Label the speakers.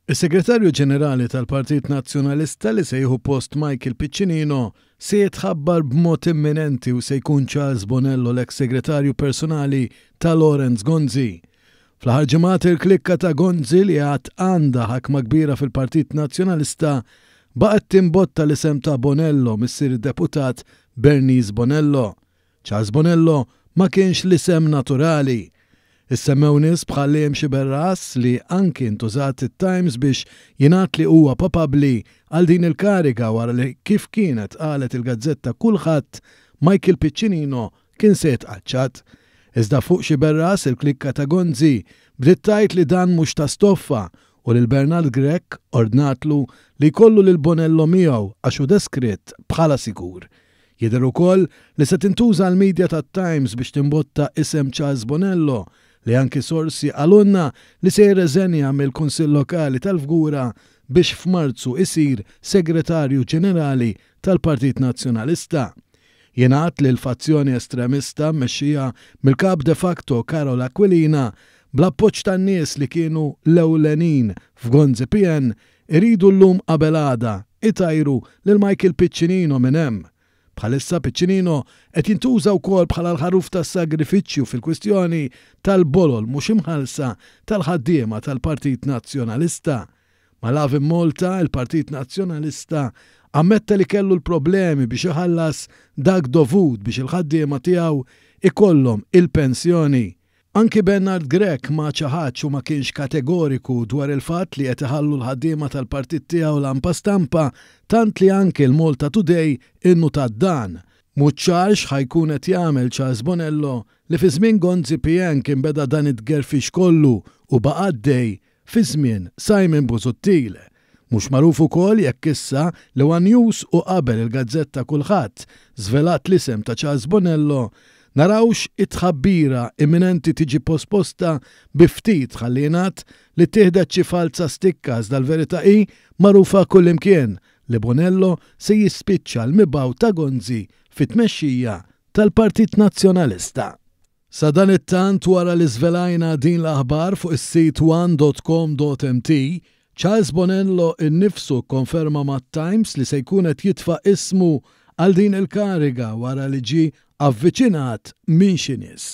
Speaker 1: Is-Segretarju Ġenerali tal-Partit Nazzjonalista li se jieħu post Michael Piccinino se jitħabbar b'mod imminenti u se jkun Charles Bonello l-eks segretarju personali ta' Lawrence Gonzi. Fl-aħħar ġimgħat il-klikka ta' Gonzi li għad għandha ħakma kbira fil-Partit Nazzjonalista baqgħet timbotta l-isem ta' Bonello missier id-deputat Bernice Bonello. Charles Bonello ma kienx l-isem naturali. Issemmew nies bħal Liam Sciberras li anki ntużat it-Times biex jingħad li huwa papabbli għal din il-kariga wara li kif kienet qalet il-gazzetta Kullħadd, Michael Piccinino kien se jitqaċċat. Iżda fuq Sciberras il-klikka ta' Gonzi bdiet tgħid li dan mhux ta' stoffa u lil Bernard Grech ordnatlu li jkollu lil Bonello miegħu għax hu deskritt bħala sigur. Jidher ukoll li se tintuża l-media tat-Times biex timbotta isem Charles Bonello, li anki sorsi qalulna li se jirreżenja mill-Kunsill Lokali tal-Fgura biex f'Marzu isir Segretarju Ġenerali tal-Partit Nazzjonalista. Jingħad li l-fazzjoni estremista mmexxija mill-Kap de facto Karol Aquilina, bl-appoġġ tan-nies li kienu l-ewlenin f'Gonzi PN, Iridu llum qabel għada itajru lil Michael Piccinino minn hemm. Bħalissa Piccinino qed jintuża wkoll bħala l-ħaruf tas-sagrifiċċju fil-kwistjoni tal-bolol mhux imħallsa tal-ħaddiema tal-Partit Nazzjonalista. Ma' Lovin Malta, il-Partit Nazzjonalista ammetta li kellu l-problemi biex iħallas dak dovut biex il-ħaddiema tiegħu ikollhom il-pensjoni. Anki Bernard Grech ma ċaħadx u ma kienx kategoriku dwar il-fatt li qed iħallu l-ħaddiema tal-partit tiegħu lampa stampa tant li anki l-Malta Today innutat dan. Mhux ċar x'ħa jkun qed jagħmel Charles Bonello li fi żmien Gonzi PN kien beda dan it-tgerfix kollu u baqa' għaddej fi żmien Simon Busuttil. Mhux magħruf ukoll jekk issa li one News u qabel il-gazzetta Kullħadd żvelat l-isem ta' Charles Bonello, narawx it-tħabbira imminenti tiġi posposta bi ftit ħalli jingħad li ttieħdet xi falza stikka iżda l-verità hi magħrufa kullimkien li Bonello se jispiċċa l-mibgħut ta' Gonzi fit-tmexxija tal-Partit Nazzjonalista. Sadanittant wara li żvelajna din l-aħbar fuq is-sit one dot com dot mt, Charles Bonello innifsu kkonferma mat-Times li se jkun qed jitfa' ismu għal din il-kariga wara li ġie avviċinat minn xi nies.